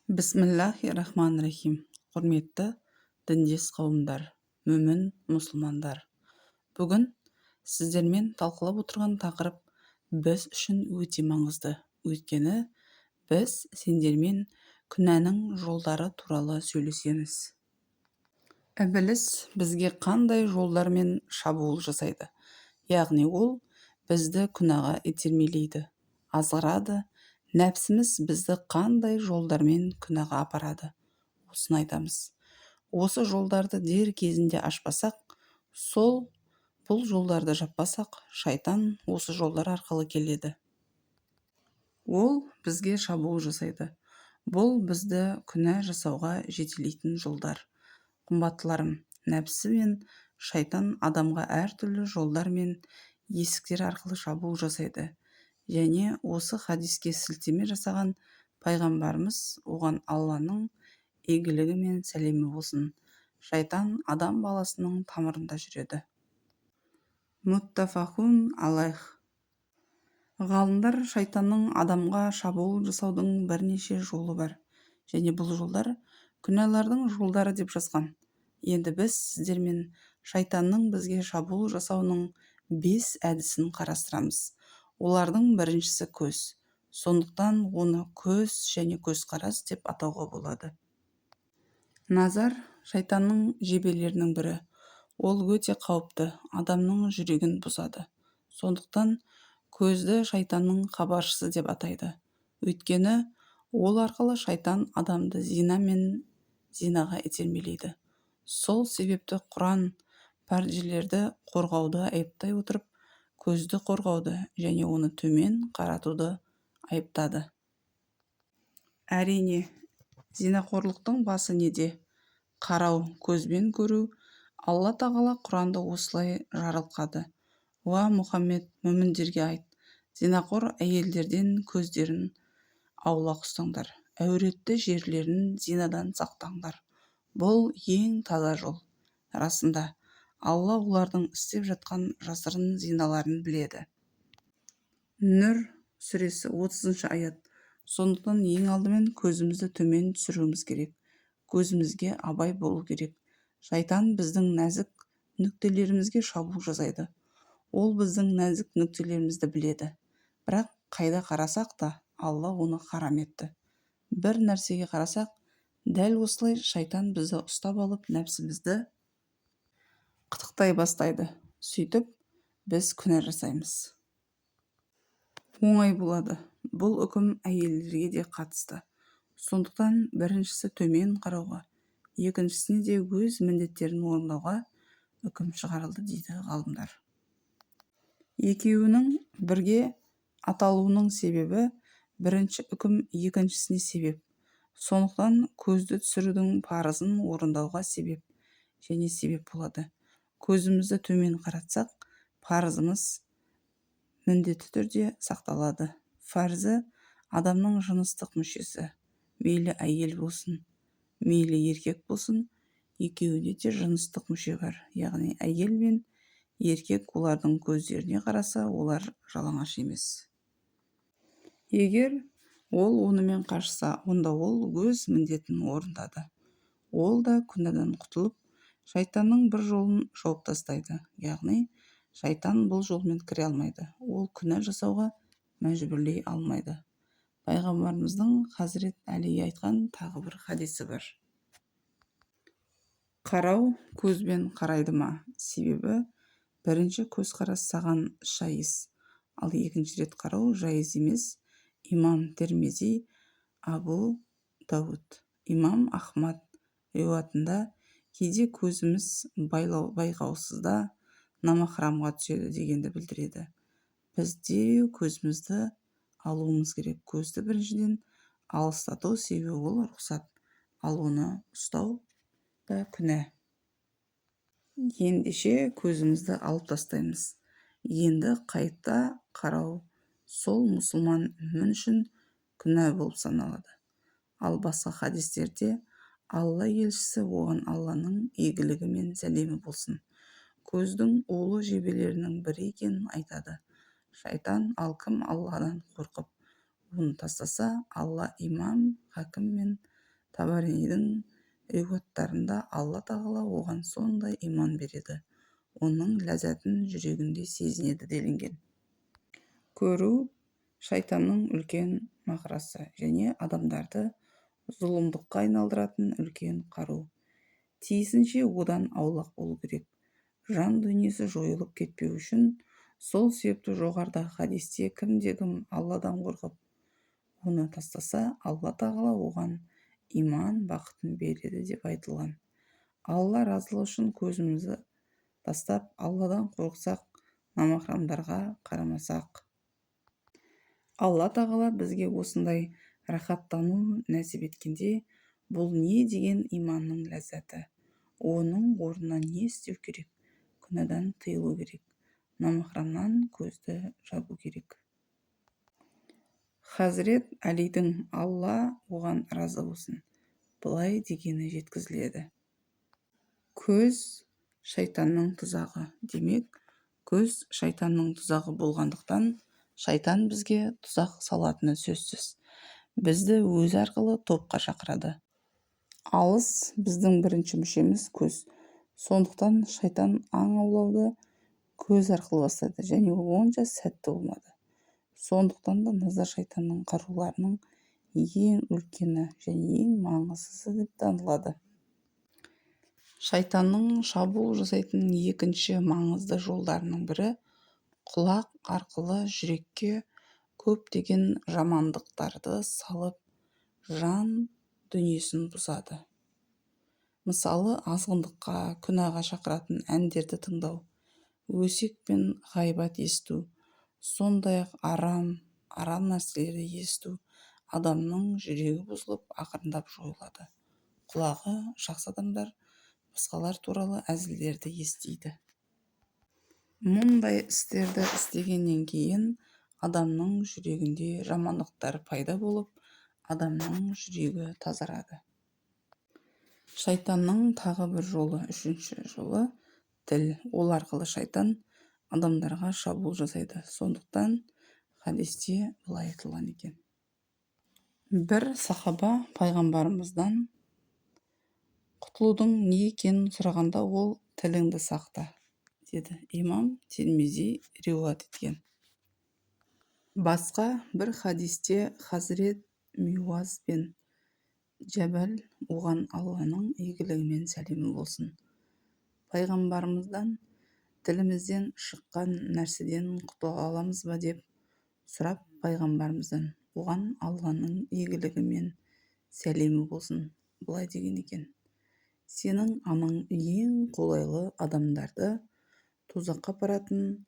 Бісмиллахи рахмани рахим. Құрметті діндес қауымдар, мүмін мұсылмандар, бүгін сіздермен талқылап отырған тақырып біз үшін өте маңызды. Өйткені біз сендермен күнәнің жолдары туралы сөйлесеміз. Ібіліс бізге қандай жолдармен шабуыл жасайды? Яғни ол бізді күнәға итермелейді, азғырады. Нәпсіміз бізді қандай жолдармен күнәға апарады, осыны айтамыз. Осы жолдарды дер кезінде ашпасақ, сол бұл жолдарды жаппасақ, шайтан осы жолдар арқылы келеді. Ол бізге шабуыл жасайды. Бұл бізді күнә жасауға жетелейтін жолдар. Қымбаттыларым, нәпсі мен шайтан адамға әртүрлі жолдар мен есіктер арқылы шабуыл жасайды. Және осы хадиске сілтеме жасаған пайғамбарымыз, оған Алланың игілігі мен сәлемі болсын: «Шайтан адам баласының тамырында жүреді». Муттафақун алайх. Ғалымдар шайтанның адамға шабуыл жасаудың бірнеше жолы бар және бұл жолдар күнәлардың жолдары деп жазған. Енді біз сіздермен шайтанның бізге шабуыл жасауының бес әдісін қарастырамыз. Олардың біріншісі – көз. Сондықтан оны көз және көзқарас деп атауға болады. Назар – шайтанның жебелерінің бірі. Ол өте қауіпті, адамның жүрегін бұзады. Сондықтан көзді шайтанның хабаршысы деп атайды. Өйткені ол арқылы шайтан адамды зина мен зинаға итермелейді. Сол себепті Құран пәрджілерді қорғауды айыптай отырып, көзді қорғауды және оны төмен қаратуды айыптады. Әрине, зинақорлықтың басы неде? Қарау, көзбен көру. Алла Тағала Құранда осылай жарылқады: «Уа Мұхаммед, мүміндерге айт: зинақор әйелдерден көздерін аулақ ұстаңдар, әуретті жерлерін зинадан сақтаңдар. Бұл ең таза жол. Расында, Алла олардың істеп жатқан жасырын зиналарын біледі». Нүр сүресі, 30-аят. Сондықтан ең алдымен көзімізді төмен түсіруіміз керек, көзімізге абай болу керек. Шайтан біздің нәзік нүктелерімізге шабуыл жасайды. Ол біздің нәзік нүктелерімізді біледі. Бірақ қайда қарасақ та, Алла оны харам етті. Бір нәрсеге қарасақ, дәл осылай шайтан бізді ұстап алып, нәпсімізді қытықтай бастайды. Сөйтіп біз күнә жасаймыз. Оңай болады. Бұл үкім әйелдерге де қатысты. Сондықтан біріншісі төмен қарауға, екіншісіне де өз міндеттерін орындауға үкім шығарылды, дейді ғалымдар. Екеуінің бірге аталуының себебі – бірінші үкім екіншісіне себеп. Сондықтан көзді түсірудің парызын орындауға себеп және себеп болады. Көзімізді төмен қаратсақ, парызымыз міндетті түрде сақталады. Фәрзі – адамның жыныстық мүшесі. Мейлі әйел болсын, мейлі еркек болсын, екеуінде де жыныстық мүше бар. Яғни әйел мен еркек олардың көздеріне қараса, олар жалаңаш емес. Егер ол онымен қашса, онда ол өз міндетін орындады. Ол да күнәдан құтылып, шайтанның бір жолын жауып тастайды. Яғни шайтан бұл жолмен кіре алмайды, ол күнә жасауға мәжбүрлей алмайды. Пайғамбарымыздың хазірет Әлиге айтқан тағы бір хадисі бар. Қарау көзбен қарайды ма? Себебі бірінші көзқарас саған жайыз, ал екінші рет қарау жайыз емес. Имам Термези, Абу Дауд, Имам Ахмад риуатында кейде көзіміз байқаусызда намахрамға түседі дегенді білдіреді. Біз дереу көзімізді алуымыз керек. Көзді біріншіден алыстату, себебі ол рұқсат, ал оны ұстау да күнә. Ендеше көзімізді алып тастаймыз. Енді қайта қарау сол мұсылман мүмін үшін күнә болып саналады. Ал басқа хадистерде Алла елшісі, оған Алланың игілігі мен сәлемі болсын, көздің улы жебелерінің бірі екенін айтады. Шайтан: «Ал кім Алладан қорқып, оны тастаса, Алла имам Хакім мен Табаридің риуаттарында Алла Тағала оған сондай иман береді, оның ләззатын жүрегінде сезінеді делінген. Көру шайтанның үлкен мағрасы және адамдарды зұлымдыққа айналдыратын үлкен қару. Тиісінше одан аулақ болу керек. Жан дүниесі жойылып кетпеу үшін. Сол себепті жоғарыдағы хадисте кімде-кім Алладан қорқып, оны тастаса, Алла Тағала оған иман бақытын береді деп айтылған. Алла разылығы үшін көзімізді тастап, Алладан қорықсақ, намахрамдарға қарамасақ, Алла Тағала бізге осындай рахаттану нәсіп еткенде, бұл не деген иманның ләззаты? Оның орнына не істеу керек? Күнәдан тыйылу керек. Намахрамнан көзді жабу керек. Хазірет Әлидің, Алла оған разы болсын, былай дегені жеткізіледі: Көз шайтанның тұзағы. Демек, көз шайтанның тұзағы болғандықтан, шайтан бізге тұзақ салатыны сөзсіз. Бізді өзі арқылы топқа шақырады. Алыс біздің бірінші мүшеміз көз. Сондықтан шайтан аң аулауды көз арқылы бастайды және ол онша сәтті болмады. Сондықтан да назар шайтанның қаруларының ең үлкені және ең маңыздысы деп танылады. Шайтанның шабуыл жасайтын екінші маңызды жолдарының бірі құлақ арқылы жүрекке көптеген жамандықтарды салып, жан дүниесін бұзады. Мысалы, азғындыққа, күнәға шақыратын әндерді тыңдау, өсек пен ғайбат есту, сондай-ақ арам нәрселерді есту, адамның жүрегі бұзылып, ақырындап жойылады. Құлағы жақсы адамдар басқалар туралы әзілдерді естиді. Мұндай істерді істегеннен кейін адамның жүрегінде жамандықтар пайда болып, адамның жүрегі тазарады. Шайтанның тағы бір жолы, үшінші жолы тіл. Ол арқылы шайтан адамдарға шабуыл жасайды. Сондықтан хадисте былай айтылған екен. Бір сахаба пайғамбарымыздан құтылудың не екенін сұрағанда, ол: «Тіліңді сақта», – деді. Имам Тирмизи риуаят еткен. Басқа бір хадисте Хазірет Муаз бен Жәбәл, оған Алланың игілігі мен сәлемі болсын, пайғамбарымыздан тілімізден шыққан нәрседен құтыла аламыз ба деп сұрап, пайғамбарымыздан, оған Алланың игілігі мен сәлемі болсын, былай деген екен: «Сенің анаң ең қолайлы адамдарды тозаққа апаратын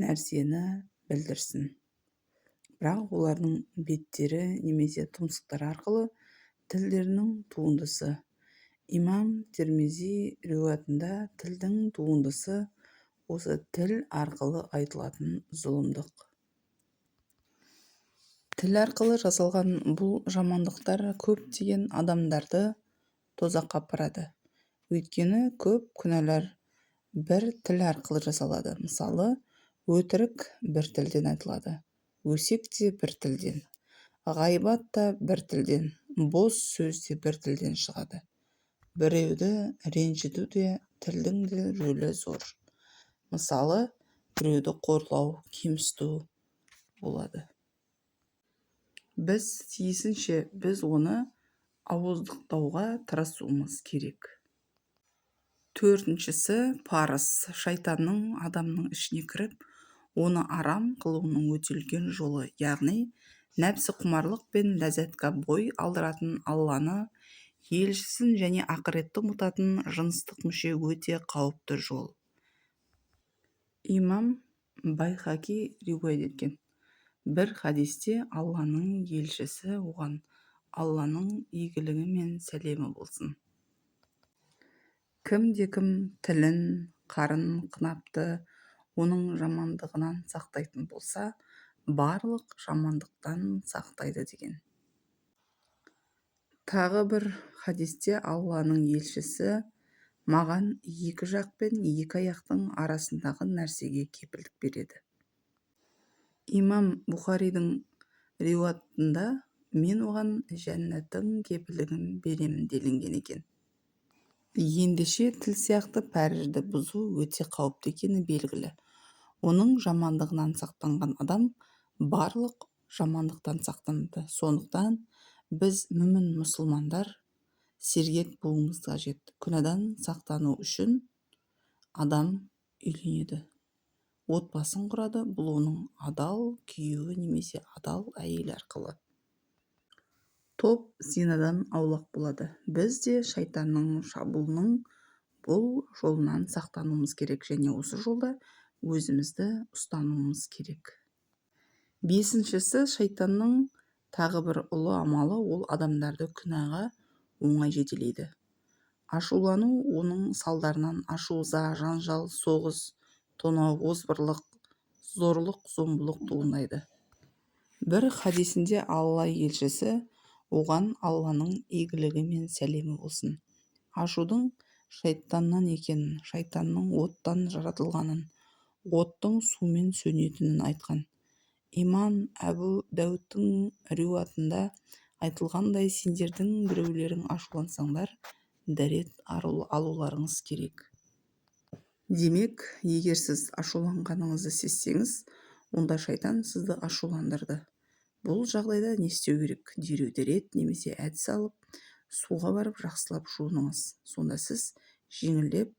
нәрсені білдірсін, бірақ олардың беттері немесе тұмсықтары арқылы тілдерінің туындысы». Имам Тирмизи риуаятында тілдің туындысы осы тіл арқылы айтылатын зұлымдық. Тіл арқылы жасалған бұл жамандықтар көптеген адамдарды тозаққа апарады. Өйткені көп күнәлар бір тіл арқылы жасалады. Мысалы, өтірік бір тілден айтылады, өсек те бір тілден, ғайбат та бір тілден, бос сөз де бір тілден шығады. Біреуді ренжіту де тілдің де рөлі зор. Мысалы, біреуді қорлау, кемсіту болады. Біз тиісінше біз оны ауыздықтауға тырысуымыз керек. Төртіншісі парыз. Шайтанның адамның ішіне кіріп, оны арам қылуының өте үлкен жолы, яғни нәпсі құмарлық пен ләззатқа бой алдыратын, Алланы, елшісін және ақыретті ұмытатын жыныстық мүше өте қауіпті жол. Имам Байхаки риуаят еткен бір хадисте Алланың елшісі, оған Алланың игілігі мен сәлемі болсын: «Кімде-кім тілін, қарын, қынапты оның жамандығынан сақтайтын болса, барлық жамандықтан сақтайды», – деген. Тағы бір хадисте Алланың елшісі: «Маған екі жақ пен екі аяқтың арасындағы нәрсеге кепілдік береді». Имам Бұхаридің риуатында Мен оған жәннаттың кепілдігін беремін делінген екен. Ендеше тіл сияқты пәржді бұзу өте қауіпті екені белгілі. Оның жамандығынан сақтанған адам барлық жамандықтан сақтанады. Сондықтан біз мүмін мұсылмандар сергек болуымыз қажет. Күнәдан сақтану үшін адам үйленеді, отбасын құрады. Бұл оның адал күйеуі немесе адал әйелі арқылы. Топ зинадан аулақ болады. Біз де шайтанның шабуылының бұл жолынан сақтануымыз керек және осы жолда өзімізді ұстануымыз керек. Бесіншісі, шайтанның тағы бір ұлы амалы, ол адамдарды күнәға оңай жетелейді. Ашулану, оның салдарынан ашу-ыза, жанжал, соғыс, тонау, озбырлық, зорлық, зомбылық туындайды. Бір хадисінде Алла елшісі, оған Алланың игілігі мен сәлемі болсын, ашудың шайтаннан екенін, шайтанның оттан жаратылғанын, оттың сумен сөнетінін айтқан. Имам Әбу Дәуіттің риуатында айтылғандай, сендердің біреулерің ашулансаңдар, дәрет алуларыңыз керек. Демек, егер сіз ашуланғаныңызды сезсеңіз, онда шайтан сізді ашуландырды. Бұл жағдайда не істеу керек? Дереу дәрет немесе әдіс алып, суға барып жақсылап жуыныңыз. Сонда сіз жеңілдеп,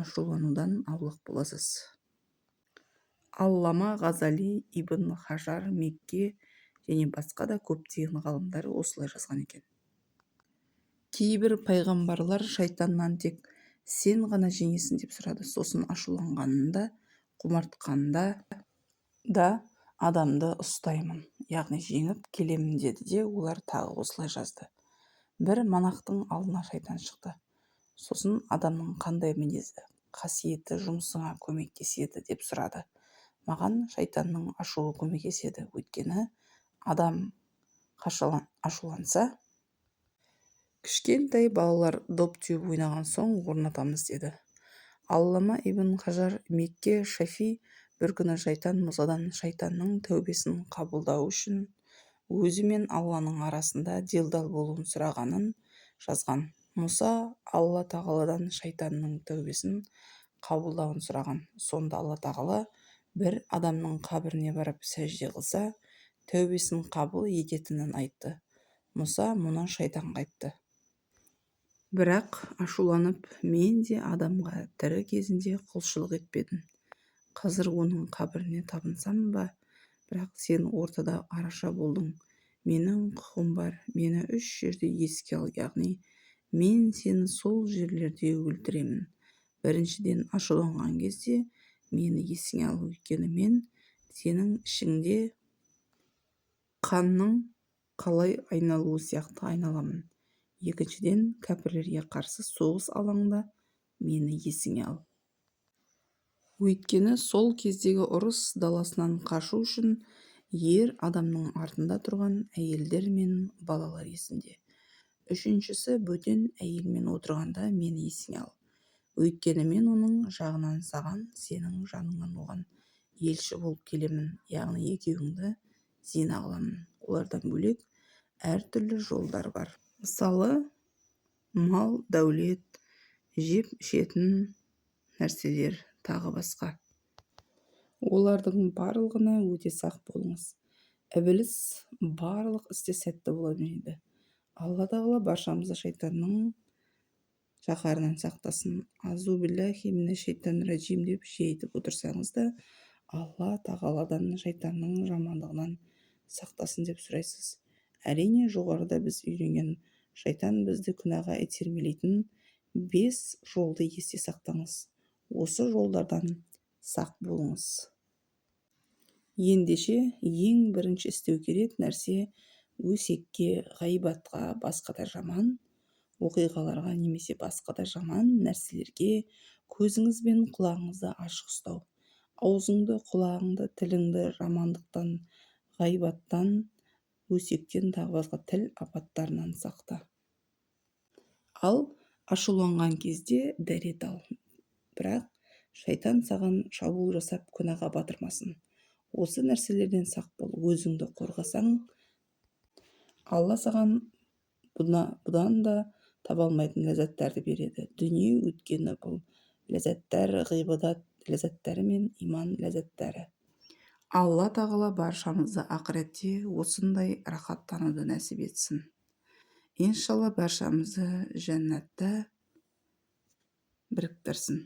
ашуланудан аулақ боласыз. Аллама Ғазали, Ибн Хажар Мекке және басқа да көптеген ғалымдар осылай жазған екен. Кейбір пайғамбарлар шайтаннан тек сен ғана жеңесің деп сұрады. Сосын ашуланғанында, құмартқанда да адамды ұстаймын, яғни жеңіп келемін деді де, олар тағы осылай жазды. Бір монахтың алдына шайтан шықты. Сосын адамның қандай мінезі, қасиеті жұмысыңа көмектеседі деп сұрады. Маған шайтанның ашуы көмектеседі, өйткені адам ашуланса, кішкентай балалар доп теуіп ойнаған соң орнатамыз деді. Аллама Ибн Хажар Мекке Шафи бір күні шайтан Мұсадан шайтанның тәубесін қабылдау үшін өзі мен Алланың арасында делдал болуын сұрағанын жазған. Мұса Алла тағаладан шайтанның тәубесін қабылдауын сұраған. Сонда Алла тағала бір адамның қабіріне барып сәжде қылса, тәубесін қабыл ететінін айтты. Мұса мұны шайтанға айтты. Бірақ ашуланып, мен де адамға тірі кезінде құлшылық етпедім. Қазір оның қабіріне табынсам ба? Бірақ сен ортада араша болдың. Менің құқым бар. Мені 3 жерде еске ал, яғни мен сені сол жерлерде өлтіремін. Біріншіден, ашуланған кезде мені есіңе ал, өйткені мен сенің ішіңде қанның қалай айналуы сияқты айналамын. Екіншіден, кәпірлерге қарсы соғыс алаңында мені есіңе ал. Өйткені сол кездегі ұрыс даласынан қашу үшін ер адамның артында тұрған әйелдер мен балалар есімде. Үшіншісі, бөтен әйелмен отырғанда мені есіңе ал. Өйткені мен оның жағынан саған, сенің жаныңнан оған елші болып келемін, яғни екеуіңді зина қыламын. Олардан бөлек әртүрлі жолдар бар. Мысалы, мал, дәулет, жеп ішетін нәрселер, тағы басқа. Олардың барлығына өте сақ болыңыз. Ібіліс барлық істе сәтті бола бермейді. Алла тағала баршамызды шайтанның жаһарынан сақтасын. Азу биллахи минаш шайтанир раджим деп жиі айтып отырсаңыз да, Алла тағаладан шайтанның жамандығынан сақтасын деп сұрайсыз. Әрине, жоғарыда біз үйренген шайтан бізді күнәға итермелейтін 5 жолды есте сақтаңыз. Осы жолдардан сақ болыңыз. Ендеше, ең бірінші істеу керек нәрсе өсекке, ғайбатқа, басқа да жаман оқиғаларға немесе басқа да жаман нәрселерге көзіңіз бен құлағыңызды ашық ұстау. Аузыңды, құлағыңды, тіліңді жамандықтан, ғайбаттан, өсектен, тағы басқа тіл апаттарынан сақта. Ал ашуланған кезде дәрет ал. Бірақ шайтан саған шабуыл жасап күнәға батырмасын. Осы нәрселерден сақ бол. Өзіңді қорғасаң, Алла саған бұдан да таба алмайтын ләззаттарды береді. Дүние, өйткені бұл ләззаттар ғибадат ләззаттары мен иман ләззаттары. Алла Тағала баршамызды ақыретте осындай рахаттануды нәсіп етсін. Иншалла, баршамызды жәннатта біріктірсін.